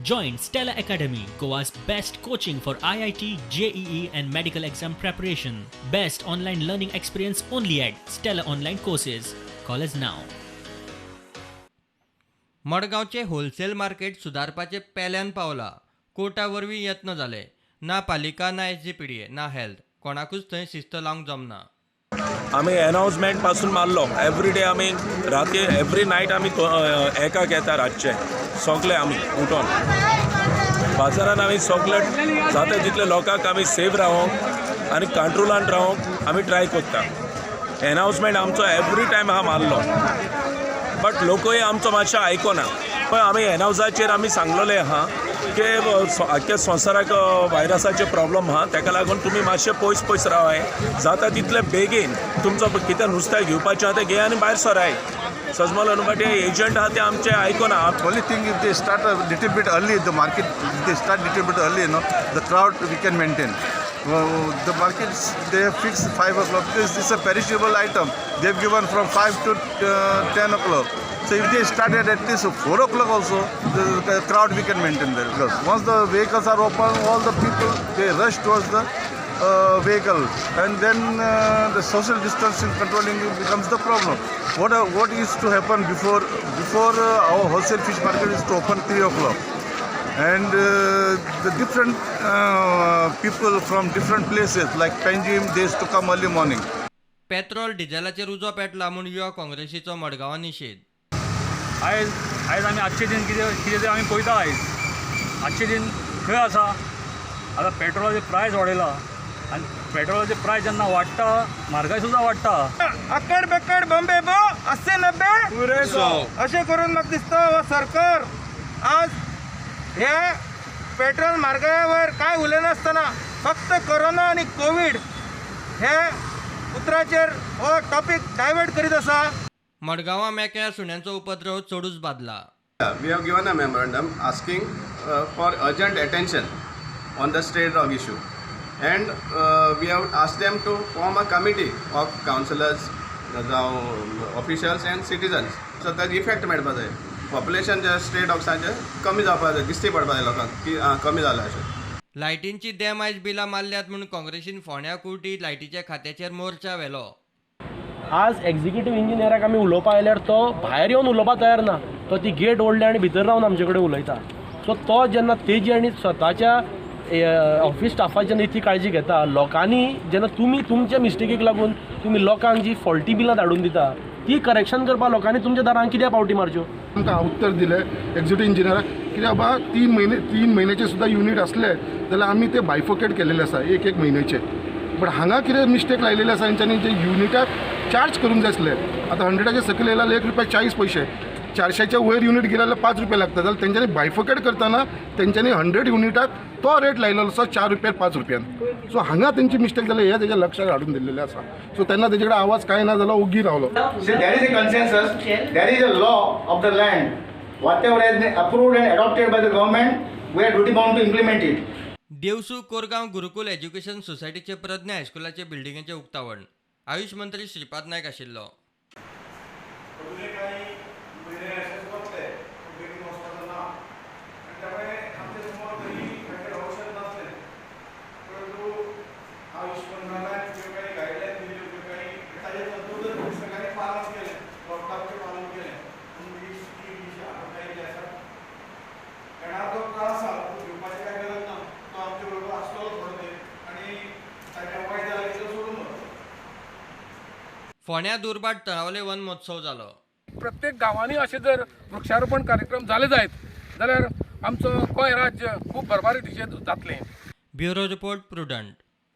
Join Stella Academy, Goa's best coaching for IIT, JEE, and medical exam preparation. Best online learning experience only at Stella Online Courses. Call us now. मडगांवचे wholesale market सुदारपाचे पेल्यान पावला. Carta वरवीं यत्न जाले. ना पालिका, ना एसजीपीडीए, ना हेल्थ, कोणाकूच थंय शिस्त लावंक जमना. आमी एनाउन्समेंट पासून मारलो. एवरी डे आमी राती, एवरी नायट आमी एकाक येता. रातचे सगळे आमी उठोन बाजारान आमी सगळे जाता तितले लोकांक आमी सेफ रावोंक आनी कंट्रोलान रावोंक आमी ट्राय करता. एनाउन्समेंट आमचो एवरी टायम आहा मारलो, बट लोकूय आमचो मातशें आयकोना. पण आमी एनाउन्साचेर आमी सांगलेलें आहा की आख्ख्या संवसाराक व्हायरसाचे प्रॉब्लम आहा, ताका लागून तुमी मातशे पयस पयस रावाय. जाता तितले बेगीन तुमचो कितें नुस्तें घेवपाचें आहा तें घेय आनी भायर सराय. सजमल बट हे एजंट आहा ते आमचे आयकोना. Only thing, if they start a little bit early, the market, if they start little bit early, the crowd we can maintain. Well, the markets, they have fixed 5 o'clock because it's a perishable item. They have given from 5 to 10 o'clock. So if they started at least 4 o'clock also, the crowd we can maintain there. Because once the vehicles are open, all the people, they rush towards the vehicle, and then the social distancing controlling becomes the problem. What used to happen before, our wholesale fish market is to open 3 o'clock, and the different people from different places like Panjim, they used to come early morning. Petrol डिझेलाचेर उजो पेटला म्हूण युवा काँग्रेसीचो मडगांवां निशेध. आयज आयज आमी आजचे दीन कितें कितें तें आमी पळयता. आयज आजचे दीन खंय आसा? आतां पेट्रोलाचे प्रायस वाडयला आनी पेट्रोलाचे प्रायस जेन्ना वाडटा, म्हारगाय सुद्दां वाडटा. अक्कड बेक्कड बॉम्बे बो 80 90 अशें करून म्हाका दिसता हो सरकार आज हे पेट्रोल म्हारगायेवर कांय उलयनासतना फक्त कोरोना आनी कोवीड हे उतराचेर हो टॉपीक डायवर्ट करीत आसा. मडगांवां मेकळ्या सुण्यांचो उपद्रव चडूच बादला. We have given a memorandum asking for urgent attention on the stray dog issue, and we have asked them to form a committee of councillors, जावं officials and citizens. So ताजो effect मेळपा जाय. पॉप्युलेशन जे stray डॉग्साचें कमी जावपा जाय, दिश्टी पडपा जाय लोकांक की आं, कमी जालां अशें. लायटींची डॅमेज बिलां मारल्यात म्हूण काँग्रेसीन फोंड्या कुर्टी लायटीच्या खात्याचेर मोर्चा व्हेलो. आज एक्झिक्युटीव इंजिनियराक आमी उलोवपा आयल्यार तो भायर येवन उलोवपा तयार ना. तो ती गेट ओडले आनी भितर रावन आमचे कडेन उलयता. सो तो जेन्ना तेजी आनी स्वताच्या ऑफिस स्टाफाची जेन्ना इतली काळजी घेता, लोकांनी जेन्ना तुमी तुमच्या मिस्टेकीक लागून तुमी लोकांक जी फॉल्टी बिलां धाडून दिता, ती करेक्शन करपाक लोकांनी तुमच्या दारान कित्याक पावटी मारच्यो? आमकां उत्तर दिलें एक्झिक्युटीव इंजिनियराक कित्याक बाबा, 3 म्हयने, 3 म्हयन्याचे सुद्दां युनीट आसले जाल्यार आमी ते बायफोकेट केलेले आसा एक एक म्हयन्याचे. बट हांगा कितें मिस्टेक लायलेले आसा तेंच्यांनी, जे युनिटाक चार्ज करूंक जाय आसले. आतां 100ाच्या सकयल येयला जाल्यार 1 रुपया 40 पयशे, 400च्या वयर युनीट गेले जाल्यार 5 रुपया लागता. जाल्यार तेंच्यांनी बायफोकेट करतना तेंच्यांनी 100 युनिटाक तो रेट लायलेलो आसा 4 रुपया 5 रुपयान. सो हांगा तेंची मिस्टेक जाली हें तेज्या लक्षात हाडून दिल्लेलें आसा. सो तेन्ना तेजे कडेन आवाज कांय ना जालो, ओग्गी रावलो. See, there is a consensus, there is a law of the land. Whatever has been approved and adopted by the government, we are duty bound to implement it. Devsu Korgaon Gurukul education सोसायटीचे प्रज्ञा हायस्कुलाचे बिल्डिंगेचें उक्तावण, आयुष मंत्री श्रीपाद नायक आशिल्लो. अजूनही काही महिने असेच वतले, बेगीन वचपाचो ना आनी त्यामुळे आमच्या समोर तरी काही ऑप्शन नासलें. परंतु आयुष मंत्रालयान ज्यो काही गायडलायन दिल्ल्यो, ज्यो काही ताजे तंतोतंत सगळ्यांनी पालन केलें, लॉकडावनचें पालन केलें म्हणून ही ही विशय हातांत आयिल्ली आसा. येणार जो त्रास आसा तो घेवपाची काय गरज ना. तो आमचे बरोबर आसतलो थोडो तेंप आनी ताजें वायट जाल्यार तो सोडून वतलो. फोंड्या दुर्भाट तळावले वन महोत्सव जालो. प्रत्येक गांवांनी अशें जर वृक्षारोपण कार्यक्रम जाले जायत जाल्यार आमचो गोंय राज्य खूब भरभराटीचें जातलें. Bureau report, prudent.